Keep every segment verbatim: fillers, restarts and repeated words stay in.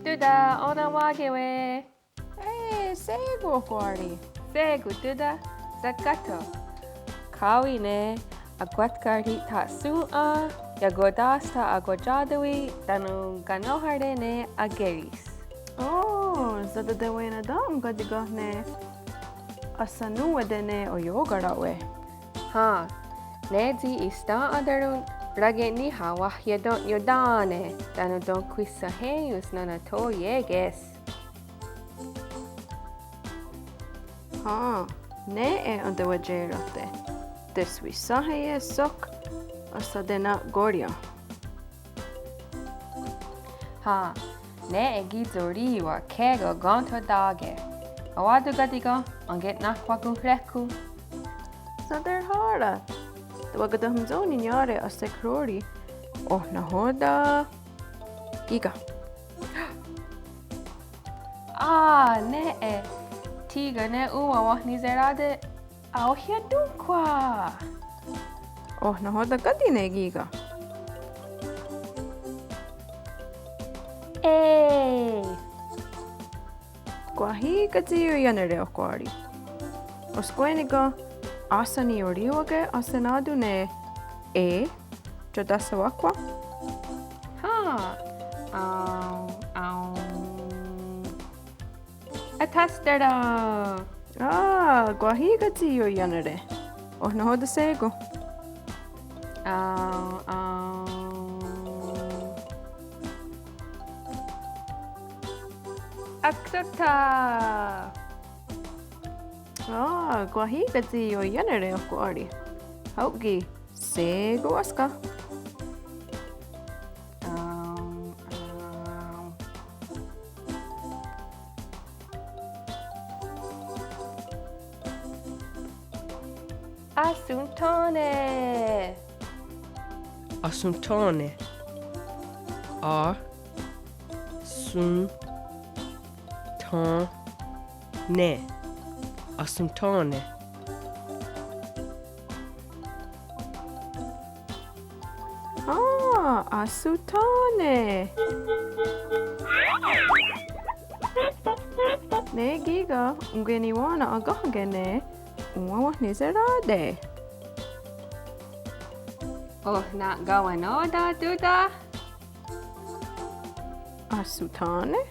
Tóta, ó:nen wà:kehwe'. É:i, shé:kon Ohkwá:ri. Shé:kon Tóta, sakathó. Ká:wi' ne akwatká:ri' tha'shòn:'a, iakotástha akotià:tawi' tánon' kanóhare' ne akè:ris. Ó:, satateweienná:ta' ónhka' káti' ken ne ahsanòn:wate' ne oiokà:rawe'. Hen, ne tsi ista' aterón:'a rake'níha wahiatón:nion tá:ne' tánon' tonkwihshenhí:ions nó:nen tho ié:ke's. Hen, nè:'e entewatié:rahte'. Teswishenhí:ies sok ahsatena'kó:rion. Hen, nè:'e ki' tsorì:wa ké:ken kén:tho tá:ke'. Enwá:ton' káti' ken ake'nahkwakonhréhkon. Saterhá:ra. Tewakatonhwentsó:ni nià:re ahsekhró:ri'. Oh nahò:ten' kí:ken? Á:, nè:'e. Thí:ken ne òn:wa wenhniserá:te' aohiatónhkhwa'. Oh nahò:ten' káti' ne kí:ken? É:i. Kwah í:ken tsi ioiánere' Ohkwá:ri. Oskwé:ni ken áhsen niiorì:wake' ahsená:ton' ne E tiotahsawáhkwen? Hen. Aon, aon. Athahsteren. Á:, kwah í:ken tsi ioiánere'. Oh nahò:ten' shé:kon? Aon, aon. Akhsótha. Á:, kwah í:ken tsi ioiánere' Ohkwá:ri. Hao' ki', shé:kon énska. Aon, aon. Ahsonthén:ne. Ahsonthén:ne. A, son, thén, ne. Ahsonthén:ne. Á:, ahsonthén:ne. Ne kí:ken onkeniwén:na akénhake ne òn:wa wenhniserá:te'. Oh na'kawennò:ten' Tóta? Ahsonthén:ne.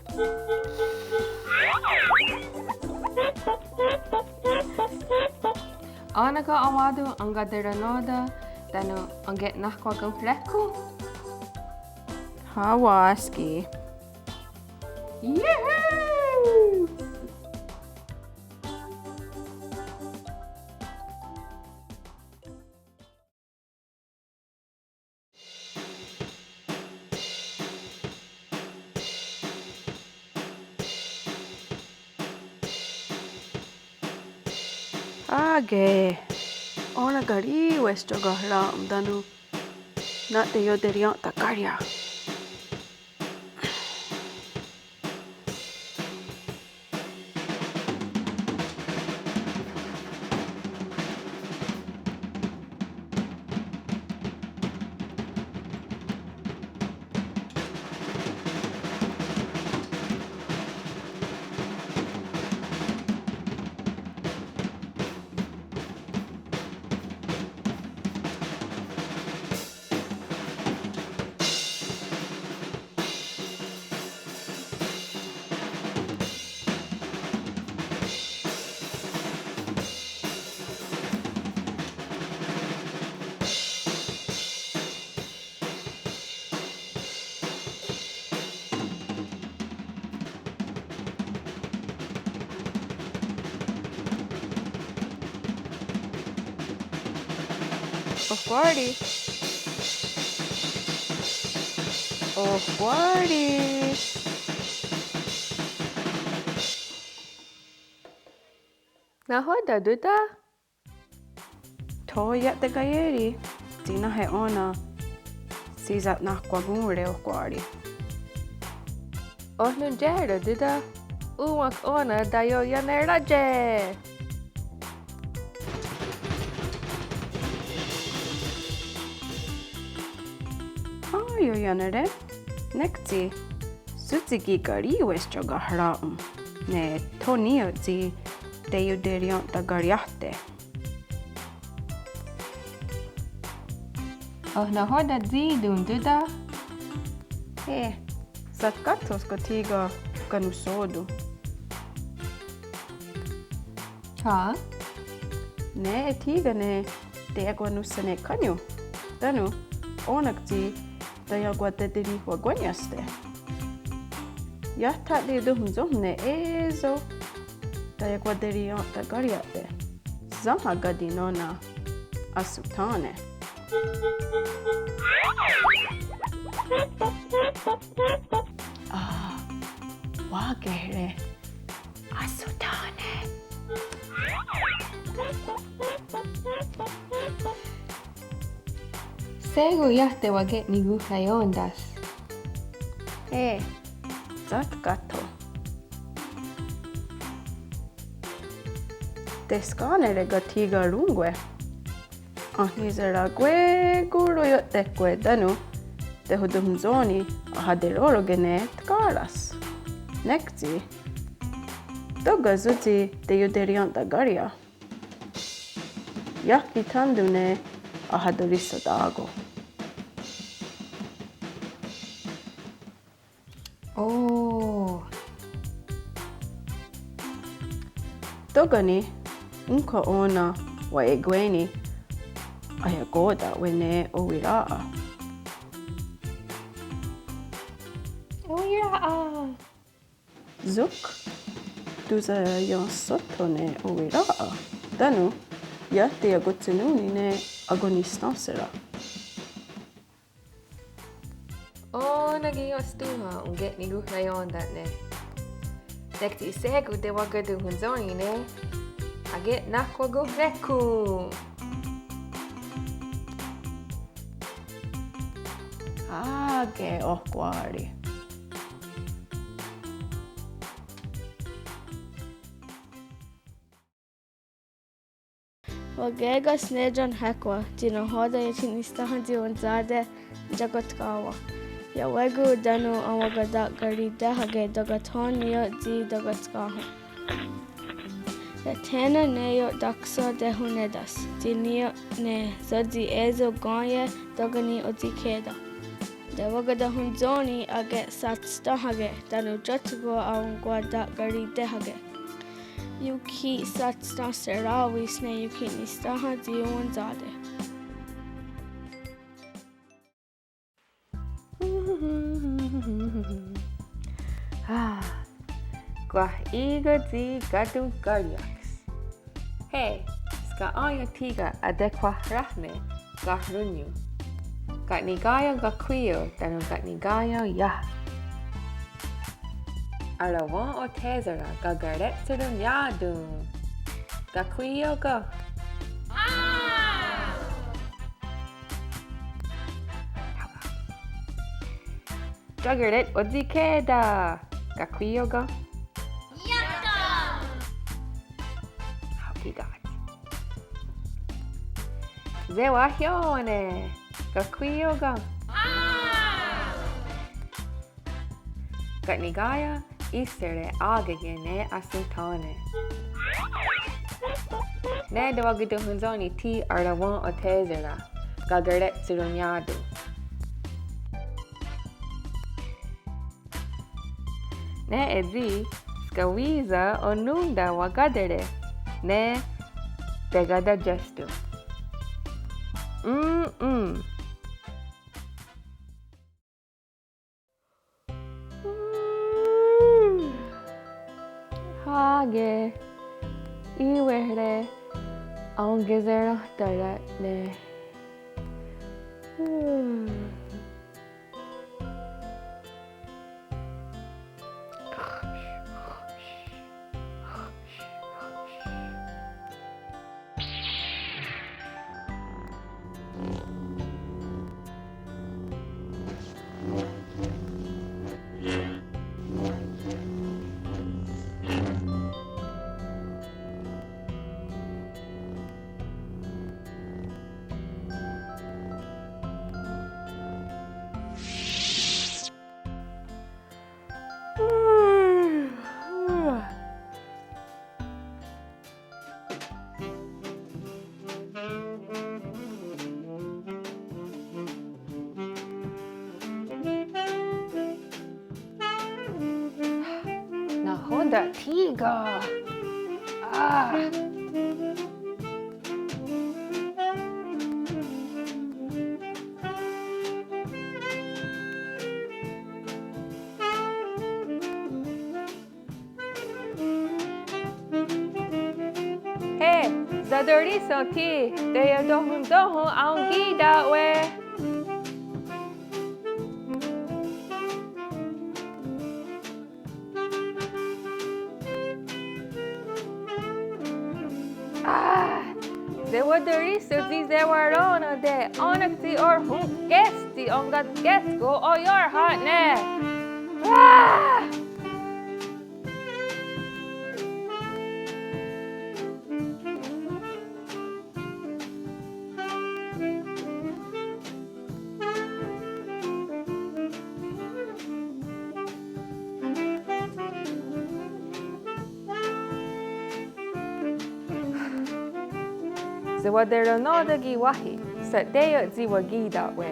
Ó:nen ken enwá:ton' enkaterennò:ten' tánon' enke'nahkwakonhréhkon? Hawá:ski. Yehoo! Á:ke, ó:nen karì:wes tiokahrá:'on tánon' na'teioterièn:takahria'. Ohkwá:ri. Ohkwá:ri. Nahò:ten' Tóta? Tho ia'tekaié:ri tsi náhe ó:nen sisa'nahkwakonhre' Ohkwá:ri. Oh nontié:ren' Tóta? Òn:wak ó:nen taioianerá:te. Aioiánere, nek tsi sótsi ki' karì:wes tiokahrà:'on, ne tho ní:ioht tsi teioterien'takariáhte. Oh nahò:ten tsi tontóta? Eh, satkáhtho ken thí:ken kanonhsó:ton. Há? Ne thí:ken ne teiakwanonhsane'khánion. Tánon ó:nenk tsi taiakwaterihwakwé:nienste. Iah tha'teiotahontsónhne é:so taiakwaterien'takariáhte. Sénha káti nó:nen ahsonthén:ne. Ah, wà:kehre' ahsonthén:ne. Shé:kon iah tewake'nikonhraién:ta's. Eh, satkáhtho. Teskà:nere ken thí:ken rón:kwe. Ahnihserá:kwe, kó:ro io'téhkwe tánon tehotonhontsó:ni ahaterò:roke' ne tká:ras. Nek tsi tóka' sótsi teioterien'takariá. Iah ki' thén:ton ne ahatoríshatá:ko'. Oh. Tóka' ni' ónhka ó:nen wa'ekwé:ni' aiakó:ta'we' ne owirà:'a. Owirà:'a. Sok tó:sa ienhsótho ne owirà:'a. Tánon iah teiakotshennón:ni ne akonisténhsera. Ó:nen ki' ostòn:ha onke'nikonhraién:ta'ne'. Nek tsi shé:kon tewaketonhontsó:ni ne ake'nahkwakonhréhkon. Á:ke ohkwá:ri. Waké:ka's ne tiohnhéhkwa tsi nahò:ten iotkhi'nisténha tsi onsá:te takatká:wen. Iawé:kon tánon enwakata'karitéhake' takathón:ni' tsi takatká:hon. Iah thé:nen ne iotáksa tehonetá's tsi ní:ioht ne sótsi é:so kén:ie tóka' ni' otsikhè:ta. Tewakatonhontsó:ni ake'satsténhake' tánon tiótkon aionkwata'karitéhake'. Iotkhi'satsténhserá:wis ne iotkhi'nisténha tsi onsá:te. Ah, kwah í:ken tsi katonhkária'ks. Hé, ska'én:ion thí:ken atekhwahráhne kahròn:nion. Ka' niká:ien kakhwí:io tánon ka' niká:ien iah. Arawèn:'a othè:sera kakare'tsheronniá:ton. Kakhwí:io ken? Chocolate otsikhè:ta. Kakhwí:io ken? Iah ken. Hao' kí:ken. Sewahió:wane. Kakhwí:io ken? Ka' niká:ien íhsehre' á:keke' ne ahsonthén:ne'. Ne tewaketonhontsó:ni tsi arawèn:'a othè:sera kakare'tsheronniá:ton. Nè:'e tsi skawísa onòn:ta wakatere' ne tekatatiéhston. Mm, mm. Á:ke, í:wehre' aonkeserenhtara' ne. Ó:nen thí:ken. Ah. Hé, saterihsón:ti, teiotonhontsóhon aonkì:ta'we'. Ah, sewaterihsón:ti sewaró:nonte, ó:nen ki' ohrhon'kè:ste' enkatkè:tsko' oiórhen'ne'. Ah! Sewaterennó:ten' ki' wáhi, sateio' tsi wakì:ta'we'.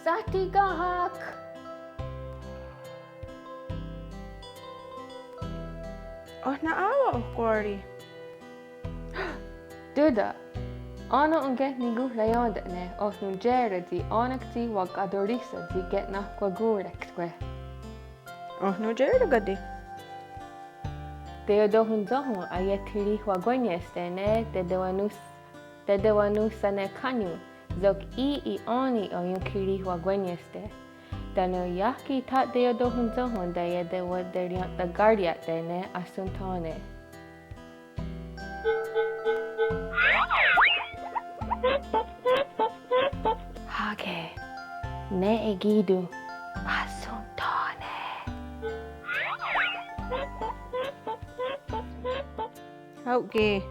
Satikà:hak. Oh nà:'a wà:'a, Ohkwá:ri? Tóta, ó:nen enke'nikonhraién:ta'ne' oh nontié:ren tsi ó:nen ki' tsi wakaterihsón:te' tsi ki' nahkwakón:re'kstwe'. Oh nontié:ren káti'? Teiotonhontsóhon aiethirihwakwénieste' ne tetewanons- tetewanonhsanekánion, sok í:'i ó:ni aionkhirihwakwénieste'. Tánon iah ki' tha teiotonhontsóhon taietewaterièn:ta'karià:te' ne ahsonthèn:ne'. Há:ke, nè:'e kí:ken ahsonthèn:ne'. Hao' ki',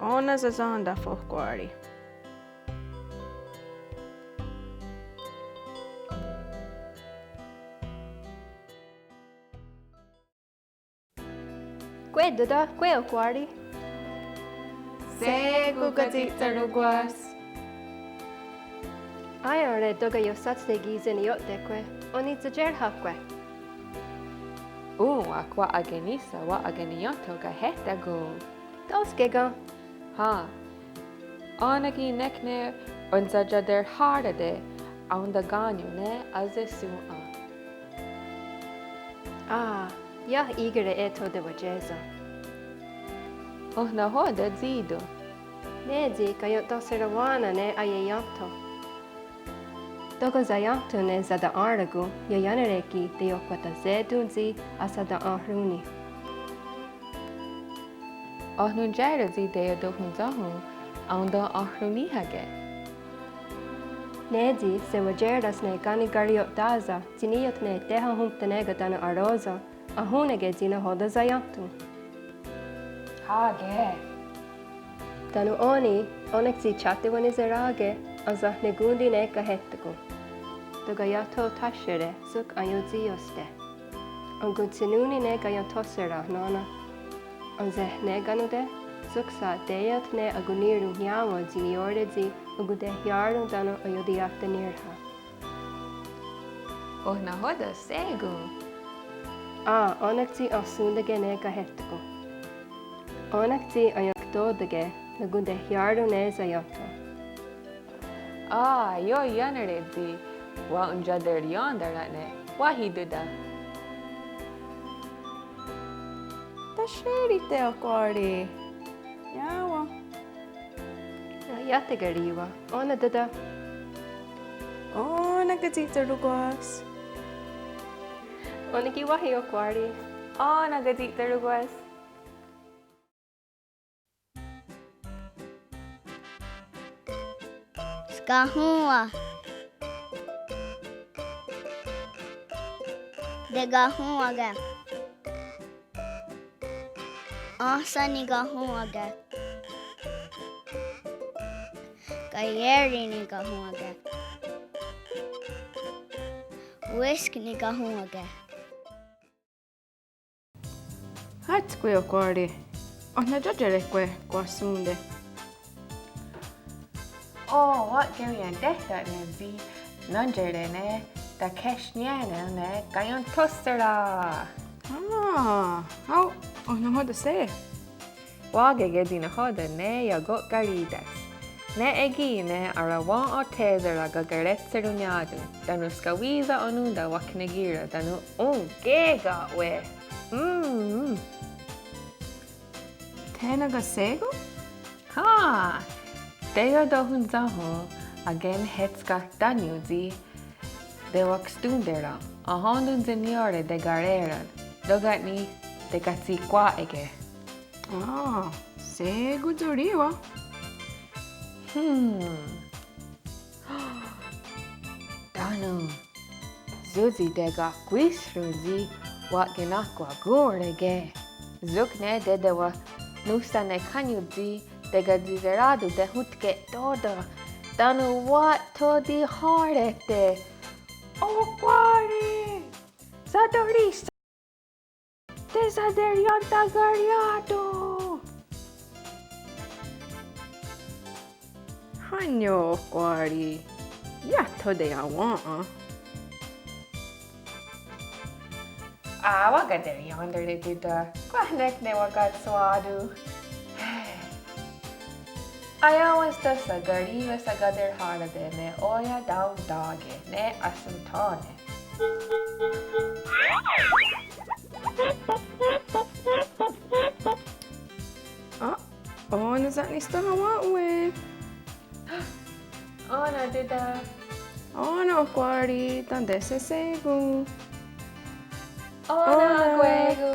ó:nen sasèn:ta'we', Ohkwá:ri. Kwe' Tóta, kwe' Ohkwá:ri. Shé:kon katsi'tsherónkwas. Aien're' tóka' iohsátste' ki' tsi niiotéhkwe', onitsatiérhakwe'. Òn:wa kwah akenísha wa'akeniién:tho' kahehtà:kon. Tó:ske' ken. Hen. Ó:nen ki' nek ne onsaterhá:rate' aontakénnion ne ase'shòn:'a. Á, iah í:kehre' eh tho tewatié:sen. Oh nahò:ten' Tsí:ton? Ne tsi kaien'tenhserowá:nen ne aieién:tho'. Tóka' saién:tho' ne sata'èn:rakon, ioiánere' ki' teiohkwatasé:ton tsi ahsata'èn:ronni'. Oh nontié:ren tsi teiotonhontsóhon aonta'èn:ronnihá:ke'. Ne tsi sewatié:rens ne ká:ni kario'tá:sa tsi ní:ioht ne tehahonhtané:ken tánon aró:sen, ahón:neke' tsi nahò:ten' saién:tho'. Há:ke. Tánon ò:ni', ó:nen ki' tsi tha'tewanonhserá:ke' ahsahnekonhti' ne kahehtà:kon. Tóka' iah tho tháhsiere' sok aiotsióhste'. Enkontshennón:ni' ne kaien'tenhserá:'a nó:nen ahsehneká:nonte', sok sa'té:ioht ne akonì:ron niá:wen tsi niió:re tsi akontehià:ron tánon aiotiiahtanírha'. Oh nahò:ten' Shé:kon? Á, ó:nen ki' tsi ahsón:take' ne kahehtà:kon. Ó:nen ki' tsi aionkhtó:take' nakontehià:ron ne saién:tho'. Á, ioiánere' tsi wa'ontiaterièn:tara'ne', wáhi Tóta. Tashè:ri' te Ohkwá:ri. Iá:wen. Iah tekarì:wa. Ó:nen Tóta. Ó:nen katsi'tsherónkwas. Ó:nen ki' wáhi, Ohkwá:ri. Ó:nen katsi'tsherónkwas. Skahón:wa. Tekahón:wake. Áhsen nikahón:wake. Kaié:ri nikahón:wake. Wísk nikahón:wake. Hátskwi, Ohkwá:ri. Oh natió:tare kwah són:te? Oh, wa'kerientéhta'ne' tsi nón:tare ne takhehsnié:nen' ne kaionthóhsera. Ah, hao', oh nahò:ten' se'? Wà:keke' tsi nahò:ten' ne iako'karí:tens. Nè:'e ki' ne arawèn:ta'we' tsi rakakarétsheronniá:ton, tánon skawí:sen onòn:ta waknekì:ra, tánon onké:ka'we'. Mm. Thenakahsé:kon? Hen. Teiotonhontsóhon ake'nihétskahtánion tsi tewakstón:teren, ahón:ton tsi niió:re tekaré:ren, tóka' ni' tekatsikwà:ke'. Ah, shé:kon tsi orì:wa. Hmm. Tánon sótsi tekakwísron tsi wa'kenakwakón:reke'. Sok ne tetewanonhsanekhánnion tsi tekatsi'será:ton tehontke'tó:ten tánon wa'thotihén:rehte'. Ohkwá:ri, saterièn:tare'. Tesaterientahkarià:ton. Hánio, Ohkwá:ri. Iah tho teiawèn:'a. Á:, wakaterièn:tare' Tóta. Kwah nek ne wakatshwá:ton. Aiá:wens tó:sa karì:wes akaterhá:rate' ne ó:ia taontà:ke ne ahsentà:ne'. Ah, ó:nen sa'nisténha wa'we'. Ó:nen Tóta. Ó:nen Ohkwá:ri, tánon tese'shè:kon. Ó:nen Ohkwá:ri.